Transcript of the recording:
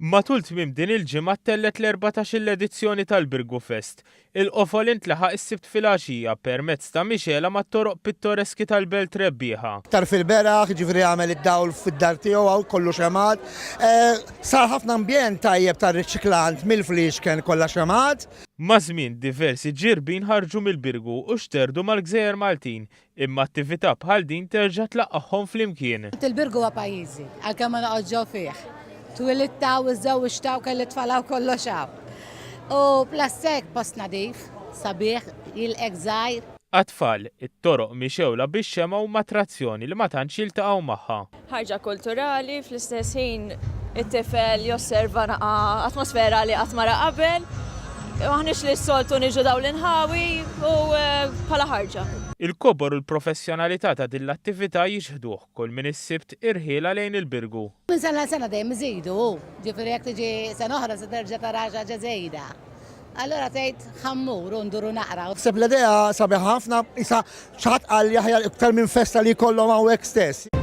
Matul tmiem din il-ġimgħa ttellgħet l-erbatax-il edizzjoni tal-Birgu Fest. Il-qofol intlaħaq is-Sibt filgħaxija permezz ta' mixgħela mat-toroq pittoreski tal-belt rebbieħa. Aktar fil-beraħ, jiġifieri għamel id-dawl fid-dar tiegħu hawn kollu xemgħat. Sar ħafna ambjent tajjeb tar-riċiklant mill-fliexken kollha xemgħat. Maż-żmien diversi ġirbin ħarġu mill-Birgu u xterdu mal-gżejjer Maltin Imma attività bħal din terġa' tlaqqagħhom flimkien. Il-Birgu huwa pajjiżi, għalkemm ma noqgħodx ġo fih. Twilidt hawn, iżżewwiġt hawn, kelli tfal hawn, kollox hawn. U plus hekk post nadif, sabiħ, jilqgħek żgħir. Għat-tfal, it-toroq mixgħula bix-xemgħa huma attrazzjoni li ma tantx jiltaqgħu magħha. Ħarġa kulturali, fl-istess ħin it-tifel josserva naqa atmosfera li qatt ma ra qabel. Maħniex li s-soltu niġu dawn l-inħawi u eh, bħala ħarġa. Il-kobor u l-professjonalità ta' din l-attività jixħduh kull min is-Sibt irħielha lejn il-Birgu. Minn sena għal sena dejjem iżidu, ġifieri jekk tiġi sena oħra se terġa' tara xi ħaġa żejda. Allura tgħid ħa mmur u nduru naqra. Naħseb l-idea sabiħa ħafna, isa xi ħadd qal li aħjar iktar minn festa li jkollhom hawnhekk stess.